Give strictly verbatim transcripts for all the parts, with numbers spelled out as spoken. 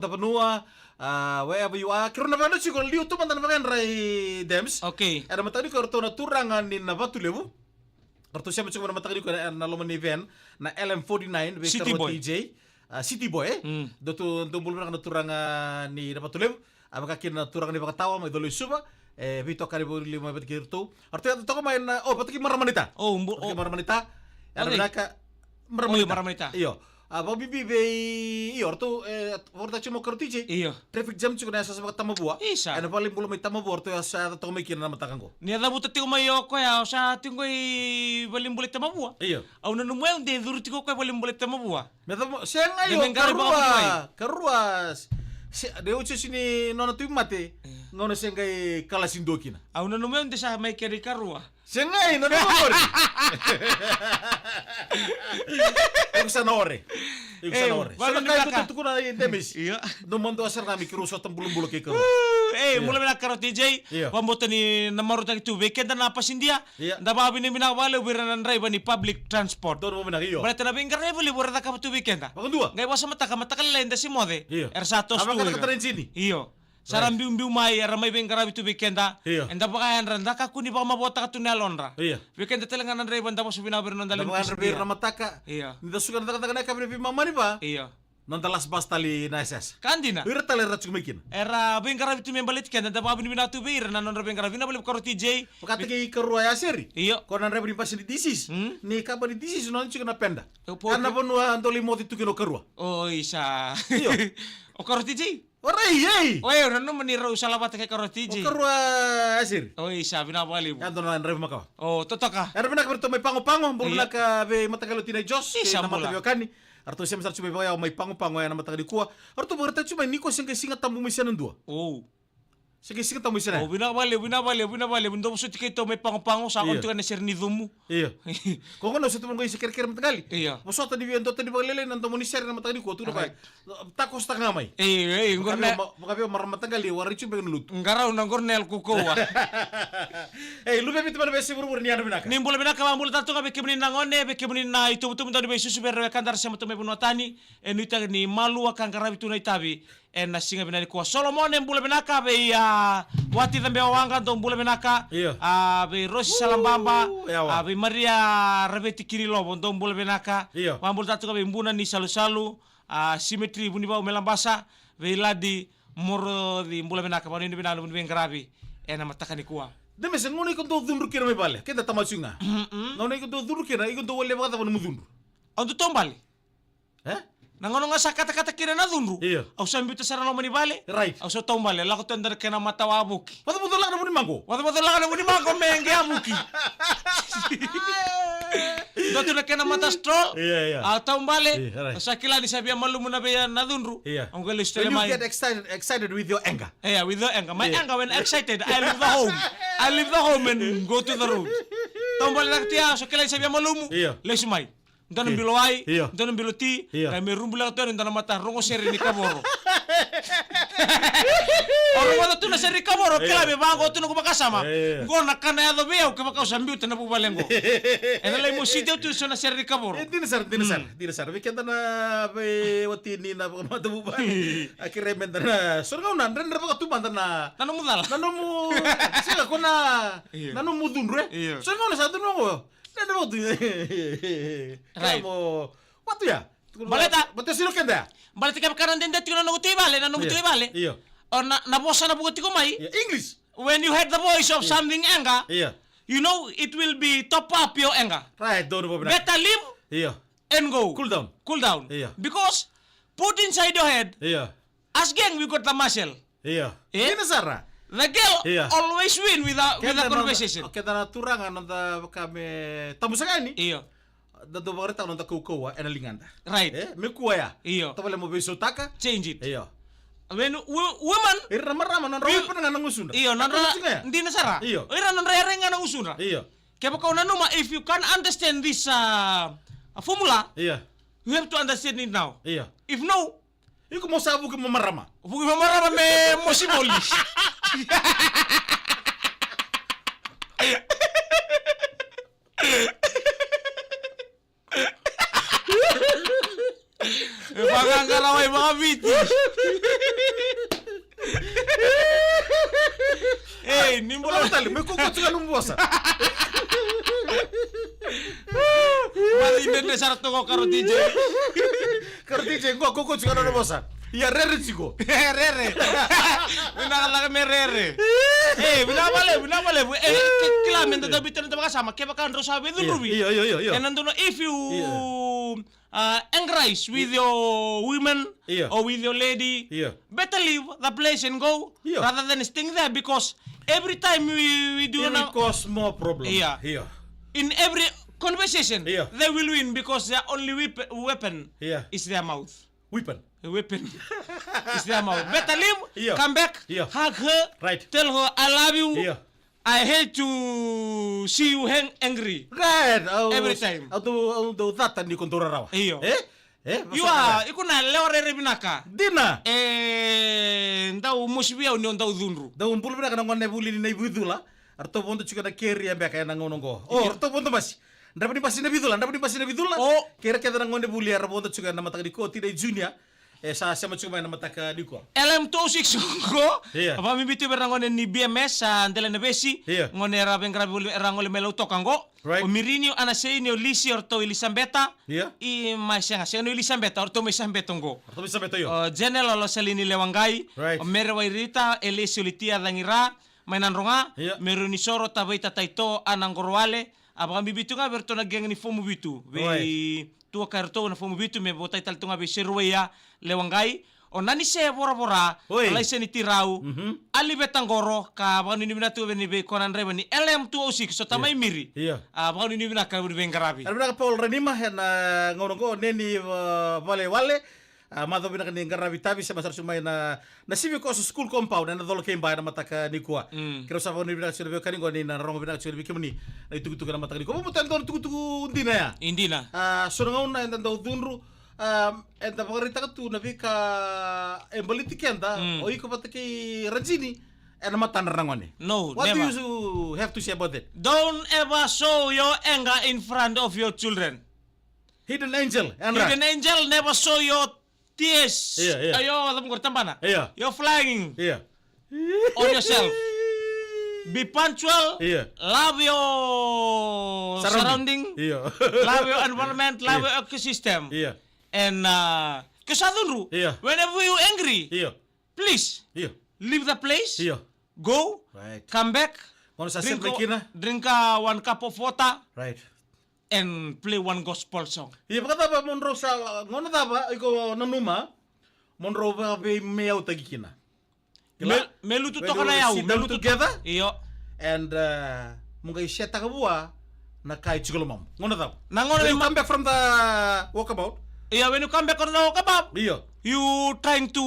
Tavanua, ah, wherever you are. Keirau na vakayadrati iko, liu tu mada na vakayadra i Dems. Okay. Ena mataka nikua ratou na turaga ni Navatulevu. Ratou sema tiko mai na mataka nikua ena loma ni van na L M forty-nine, vei City Karua Boy. T J. Ah, City Boy, eh? Mm. Dou tu, dou bula vinaka na turaga ni Navatulevu. A vaka kina na turaga ni Vakatawa mai Colo-i-Suva. E, veitokani vou li mai vata kei ratou. Ratou yaco toka mai na, o, vata kei Maramanita. O, bu-, vata kei o. Maramanita. Era vinaka. Maramanita. O, io, Maramanita. Io. A, vakabibi vei, io, ratou, e, vakaraitaka tiko mai o Karua T J. Io. Traffic jam tiko na yasayasa vakaTamavua. Isa. Ena valenibula mai Tamavua, ratou sa yaco toka mai kina na mataka qo. Ni a cavuta tiko mai o koya, o sa tiko qo i valenibula i Tamavua. Io. Au nanuma au de curu tiko o koya i valenibula i Tamavua. Me cava, sega, io, me qaravi Karua, vakavuna mai. Karua, se, de oti, oti ni nona tauvimate, e, gauna se qai kalasi dua kina. Au nanuma au de sa mai keri Karua. Sega, io, nanuma qori. Iko sa na ore. Iko sa na ore. Ei, so na ka e vinaka. Tukuna i Demis. Io. Dou mada sara ga me keirau sota bulabula kei Karua. Ei, io. Bula vinaka Karua T J. Io. Vakabauta ni na marautaki tu vei keda na pasidia. Ia. Da vakavinavinaka vakalevu vei ira na draiva ni public transport. Donu vakavinaka, io. Baleta na veiqaravi levu era cakava tu vei keda. Vakadua. Qai vakasamataka, mataka lailai eda se moce. Io. Era sa toso tu ira. A vakatakata na ijini. Io. Sa ra, right, biubiu mai, era mai veiqaravi tu vei keda. Io. Eda vakayadra, da kakua ni vakamavoataka tu na yalodra. Io. Vei keda tale ga na draiva, da vosa vinaka vei ira na noda lewe ni pasidia. Da vakayadra vei ira na mataka. Io. Ni da suka na cakacaka na yakavi ni veimama ni va. Io. Noda last bus tale na yasayasa. Ka dina. O ira tale era tiko mai kina. Era veiqaravi tu me baleti keda, da vakavinavinaka tu vei ira na nodra veiqaravi, vinaka vakalevu Karua T J. Vakataki Karua Yaseri. Io. Ko na draiva ni basi ni D Cs. Mm. Ni kaba ni D Cs, nona tiko na peda. E, po. Ena vanua dou lai moce tu kina o Karua. O, isa. Io. O Karua T J. O rai, ei. O, io, nanuma ni rau salavata kei Karua T J. O Karua Yaseri. O, isa, vinaka vakalevu. Ya dua na draiva makawa. O, totoka. Era vinaka vei ratou mai Pago Pago, bula, io, vinaka vei Matakali o Tinai Jos, isa, kei na bula. Mataveiwekani. Eratou sema sara tiko mai vakayawa mai Pago Pago ena mataka nikua. Eratou vakaraitaka tiko mai ni ko se qai Siga Tabu mai Senadua. O. Se qai Siga Tabu mai Senadua. O, vinaka vakalevu, vinaka vakalevu, vinaka vakalevu. Dou vosoti keitou mai Pago Pago, sa, io, kono tiko na sere ni cumu. Io. Ko gona au sa tu vaqo i se kerekere mataqali. Io. Vosota ni via dua tani vakalailai na domo ni sere na mataka nikua, tukuna, right, vaya. Takosotaka ga mai. Ei, ei, qori na. Vakavica o Mara mataqali, warai tiko beka na lotu. Qarauna qori na yalo kaukauwa. Ei, Luveviti mai na veiyasai vuravura, ni yadra vinaka. Ni bula vinaka, vakabula tale tu ga vei kemuni na gone, vei kemuni na itubutubu, dau ni veisusu vei ira na wekada ra sema tu mai vanua tani. E nuitaki ni malua ka qaravi tu na itavi ena siga vinaka nikua. Solomone, bula vinaka, vei, a, Wati Cabewawaqa, dou bula vinaka. Io. A, vei Rosi Salababa, u, yawa, a, vei Maria Raveti Kinilovo, dou bula vinaka. Io. Vakabula tale tu ga vei Buna ni Salusalu, a, Simetri Vunivau mai Labasa, vei Ladi Moroci, bula vinaka, vakanuinui vinaka na vuniwai qaravi ena mataka nikua. Demis, gauna iko dau cudru kina mai vale, keda tamata ga. Mm-mm. Gauna iko dau cudru kina, iko dau wale vakacava nomu cudru? Au dau taubale. E? Na gauna ga sa katakata kina na cudru. Io. Au sa biuta sara na loma ni vale. Right. Au sa taubale, lako tu e dua na kena mata wavoki. Vacavacalaka na vunimaqo. Vacavacalaka na vunimaqo me qai a vuki. Dua tu na kena mata stroll. Io, io. Au taubale. Io, right. Au sa kila ni sa via malumu na vei na cudru. Io. Au qai lesu tale mai. When you get excited, excited with your anger. Yeah, with your anger. My, io, anger, when excited, I leave the home. I leave the home and go to the road. Taubale lako tu ya, au sa kila ni sa via malumu. Io. Lesu mai. Dua na bilo wai, io, dua na bilo ti, io, qai me rubu lako tu yani dua na mata rogo sere ni kavoro. O rogoca tu na sere ni kavoro, io, kila me vaqo tu na noqu vakasama. Io. Qo na ka na yaco vei au kevaka au sa biuta na vuvale qo. Ena lai mositi au tu so na sere ni kavoro. E, dina sara, dina sara, mm, dina sara. Vei keda na veiwatini na vakamatavuvale. A kerei meda na, so na gauna, dredre vakatu mada na, na nomu cala. Na nomu, sega ko na, io, na nomu cudru, e? Io. So na gauna sa cudru qo. Dredre vakatu. Right. Kamo, vatu ya. Baleta. Baleta sino keda ya. Baleta kevaka na dede tiko na noqu tu i vale, na noqu tu i vale. Io. O na, na vosa na vuka tiko mai. Io. English. When you heard the voice of, io, something anger, io, you know it will be top up your anger. Right, donu vakavinaka. Better leave, io, and go. Cool down. Cool down. Io. Because put inside your head, io, as gang we got the muscle. Io. Eh? Dina sara. The girl, io, always win with a, with a conversation. Keda na turaga noda vaka me tabu saka yani. Io. Da dau vakaraitaka noda kaukauwa ena ligada. Right. Eh? Me kua ya. Io. Tavale mo veisautaka. Change it. Io. When wo-, woman, ira na marama nodra, we-, weapon ga na gusudra. Io, nodra, dina sara. Io. Ira nodra yara ga na gusudra. Io. Kevaka o nanuma, if you can't understand this, uh, formula, io, you have to understand it now. Io. If no, iko mo sa vuki mo marama. Vuki mo marama me mosi voli. E vakaqara wai vakaviti. Me koko tiko na nomu vosa. Mali dede sara toka o Karo D J. Karo D J, qo koko tiko na nomu vosa. Ia rere tiko. Rere. Vinaka cake me rere. E, vinaka valevu, vinaka valevu. E, ke-, kila me da dau biuta na vakasama, kevaka drau sa veicudruvi. Io, io, io, io. Ena dua na, if you, uh, anger with your women or with your lady, better leave the place and go rather than staying there, because every time we, we do, it will cause more problem. Yeah. In every conversation, they will win because their only weap-, weapon is their mouth. Weapon. A weapon is their mouth. Better leave, come back, hug her, tell her, "I love you." I hate to see you hang angry. Right. Every time. Au dau, au dau cata ni ko dau rarawa. Io. E? E? Io, iko na lewa rere vinaka. Dina. E, dau mosi vei au ni o dau cudru. Dau bula vinaka na gone vuli ni na ivucula. Ratou vodo tiko na keri e beka ena gauna oqo. O, ratou vodo masi. Drava ni basi na vicula, drava ni basi na vicula. O. Kei ira kece na gone vuli era vodo tiko ena mataka ni koti na i Junior. E sa sema tiko mai na mataka nikua. L M two oh six qo. Ia. Vakabibi tu vei ira na gone ni B M S, a, Delainavesi. Ia. Gone era veiqaravi voli era gole mai Lautoka qo. Right. O Mirini, o Anasei, ni o Lisi, o ratou Elisabeta. Ia. I mai sega, sega ni o Elisabeta, o ratou mai Sabeta qo. O ratou mai Sabeta, io. O General, o Salini Lewaqai. Right. O Mere Wairita, Elisi, o Litia Cagira. Mai Nadroga, ia. Mere Nisoro, Tavaita, Taito, Ana Qoroale. A vakabibi tu ga vei ratou na geng ni Fomu Vitu. Right. Vei tuaka e ratou na Fomu Vitu, me votai tale tu ga vei Seruwaia Lewaqai. O Nanise Voravora, oi. Laiseni Tirau, mhm. Aliveta Qoro, ka vakanuinui vinaka tu vei, vei koya na draiva ni L M two oh six, o Tamai Miri. Ia. A vakanuinui vinaka vei veiqaravi. Era vinaka Paul Ranima, ena gauna qo, Neni, uh, Valewale. A, macawa vinaka ni qaravi tavi, sema sara tu mai na, na Civic Course School Compound, ena Colo kei Ba, ena mataka nikua. Mm. Keirau sa vakanuinui vinaka tiko na veiwekani qo ni na rogo vinaka tiko vei kemuni na itukutuku ena mataka nikua. Vakavuta e dua na tukutuku dina ya. I dina. A, so na gauna eda dau cudru, a, eda vakaraitaka tu na veika e baleti keda, mm. O iko vata kei Rajini, ena matadra na gone. No, never. What do you have to say about that? Don't ever show your anger in front of your children. Hidden angel, Andra. Hidden angel, never show your tears. Ia, ia. Io, cava qori tabana? Ia. You're flying. Ia. On yourself. Be punctual. Ia. Love your surrounding. Surrounding. Ia. Love your environment. Love your ecosystem. Ia. And, uh, ke sa cudru, ia. Whenever you angry, ia. Please. Ia. Leave the place. Ia. Go. Right. Come back. Drink, drink, uh, one cup of water. Right. And play one gospel song. Ia, vakacava mo drau sa, gauna cava iko nanuma mo drau vakaveimeyautaki kina? Me, me lutu toka na yau, me lutu together. Io. And, uh, mo qai setaka vua na ka e tiko lomamu. Gauna cava? Na gauna. When you come back from the walkabout. Ia, when you come back from the walkabout. Io. You trying to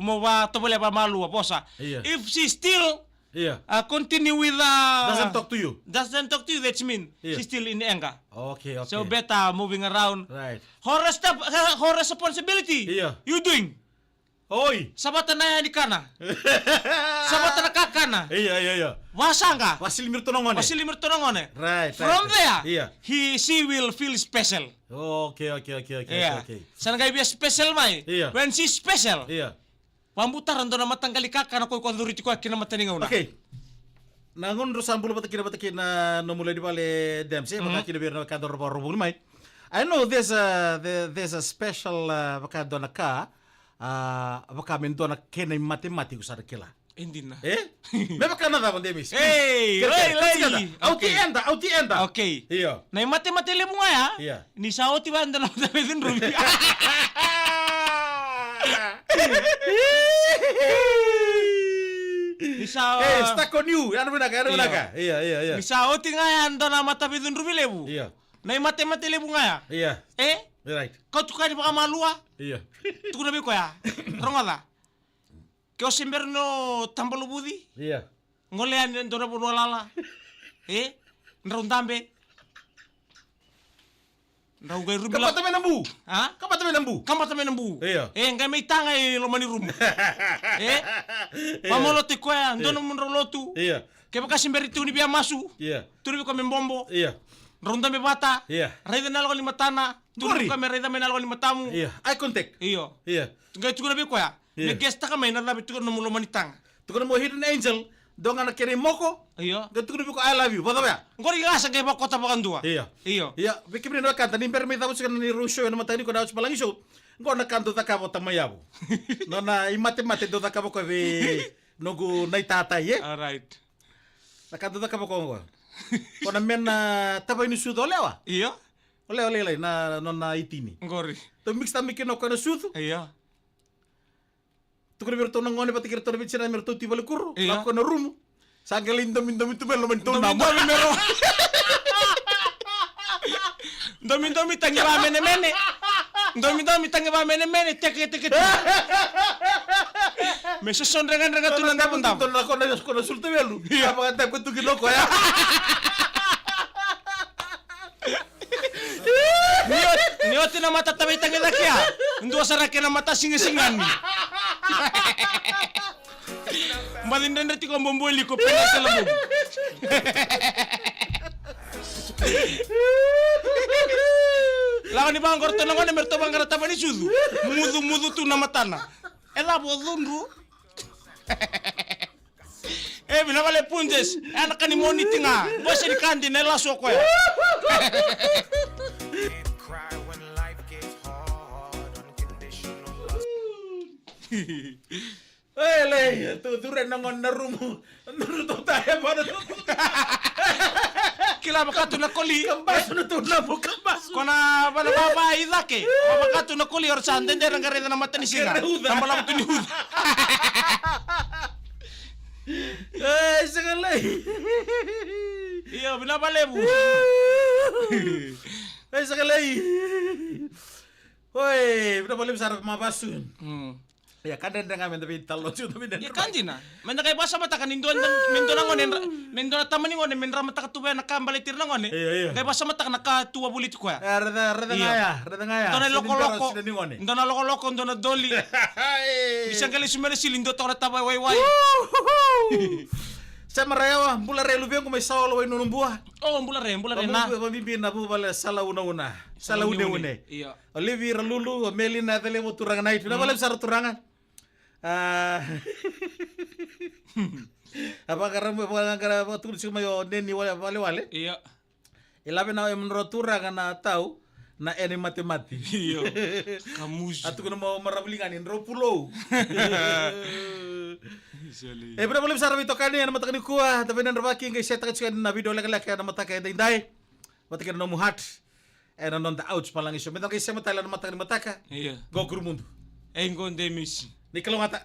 mo vakatovolea vakamalua vosa. Ia. If she still Ia. Uh, continue with, uh, doesn't talk to you. Doesn't talk to you, that's mean, ia. She's still in anger. Okay, okay. So better moving around. Right. Her step, her, her responsibility. Ia. You doing. Oi. Savata na yaya ni kana. Savata na kakana. Ia, ia, ia. Vasaqa. Vasilimi iratou na gone. Vasilimi iratou na gone. Right, right, right. From there, ia. He, she will feel special. Okay, okay, okay, okay, ia. Okay. Sa na qai via special mai. Ia. When she's special. Ia. Vakabutara dua na mataqali kakana ko iko a curu tiko kina mata ni gauna. Okay. Na gauna drau sa bula vata kina vata kei na nomu lewe ni vale Dems, e, vaka kina vei ira na wekada drau vakarau vuli mai. I know there's a, there, there's a special, uh, vaka dua na ka, uh, vaka me dua na kena imatemate iko sa na kila. E dina. E? Me vaka na cava Demis? Ei, oi, lei. Au ti eda, au ti eda. Okay. Io. Na imatemate levu ga ya. Io. Ni sa oti vaya dua na matavecudruvi. Ni sa, eh, stuck on you. Ena vinaka, ena vinaka. Io, io, io. Ni sa oti ga ya dua na matavecudruvi levu. Io. Na imatemate levu ga ya. Io. E? Right. Kau tukuni vakamalua. Io. Tukuna vei koya. Rogoca. Ke o se bera ni o tabaluvuci. Io. Gole yani e dua na vanua lala. E? Drau dabe. Drau qai rubi lako. Kabata mai na bu. A? Kabata mai na bu. Kabata mai na bu. Io. E, qai mai taga i loma ni rumu. E? Io. Vamaloti koya, io. Dua na nomudrau lotu. Io. Kevaka se bera ni tukuni via masu. Io. Tukuna vei koya me bobo. Io. Drau dabe vata. Io. Raica na yaloka ni matana. Tukuna vei koya me raica mai na yaloka ni matamu. Io. Eye contact. Io. Io. Qai tukuna vei koya. Io. Me guess taka mai na cava e tukuna nomu loma ni taga. Tukuna mo hidden angel, Dua ga na kena imoko. Io. Qai tukuna vei iko, "I love you." Vacava ya? Qori ga sa qai vakota vakadua. Io. Io. Io, vei kemuni na wekada, ni bera mai cava tiko na neirau show ena mataka nikua na Ouch Palagi Show. Qo na ka dau cakava o tamai yavu. Nona imatemate dau cakava koya vei noqu na itatai, e? Alright. Na ka dau cakava koya qo. Ko na mena tavai ni sucu o lewa. Io. O lewa lailai na nona itini. Qori. Dau mix taba mai kina o koya na sucu. Io. Tukuna vei iratou na gone vata kei iratou na veitinani me ratou tu i valekuro. Io. Lako na rumu. Sa qai lai domidomi tu mai loma ni tou namu. Domidomi me ro. Domidomi tagi vamenemene. Domidomi tagi vamenemene, teketeke tu. Me sosodregadrega tu na davodavo. Dona ko na, ko na sulu tavelu. Io. Sa vakatape tu kina o koya. Ni oti, ni oti na mata tavai tagi cake ya. Dua sara kena mata sigasigani. Baci dredre tiko boboli ko pena tela bobo. Lako ni vaqo ratou na gone me ratou vaqara tavai ni sucu. Mucumucu tu na matana. E lavo cudru. E, vinaka vale Punjas. E, na ka ni Moniti ga. Vosa ni ka dina, e lasu o koya. Cry when life gets hard, unconditional love. E, lei, tu, tu re na gone na rumu. Na rumu tu ta e vana tu. Kila vaka tu na koli. Kabasu na tu na mu kabasu. Ko na vana vava i cake. Vaka tu na koli, ora sa dede na qai raica na matanisiga. Kere uca. Na balavu tu ni uca. E, sega lei. Io, vinaka valevu. E, sega lei. Oi, vinaka valevu sara mavasu. Mm. Ia, ka dredre ga meda veitalanoa tiko, meda... Ia, ka dina. Meda qai vakasamataka ni dua, dua, me dua na gone, dra-, me dua na tama ni gone, me dramataka tu vei na ka baleti ira na gone. Io, io. Qai vakasamataka na ka tu wavoliti koya. E, raica, raica ga ya, raica ga ya. Dua na lokoloko, dua na lokoloko, dua na doli. Ni sa qai lesu mai na sili, dua toka na tavai waiwai. Uhuhu. Sema Rayawa, bula re luvequ mai Saolo, Wainunubua. O, bula re, bula re na. Vabibi na vuvale Salaunauna. Salauneune. Io. O Livi Ralulu, o Melina, e calevu o turaga na itu. Vinaka valevu sara turaga. A, a vakara, vakara, vakatukuna tiko mai o Neni Wale, Walewale. Io. E lave na e mudro turaga na tau, na ene matemate. Io. Kamusu. A tukuna mo maravuligani, drau pulou. Soli. E, vinaka valevu sara veitokani, ena mataka nikua, da veinadravaki, qai setaka tiko na video lekaleka, ena mataka edaidai. Vata kei na nomu heart. Ena noda Ouch Palagi Show. Meda qai sema tale ena mataka ni mataka. Io. Qo Kurumudu. E, qo Demisi. Ni kalougata.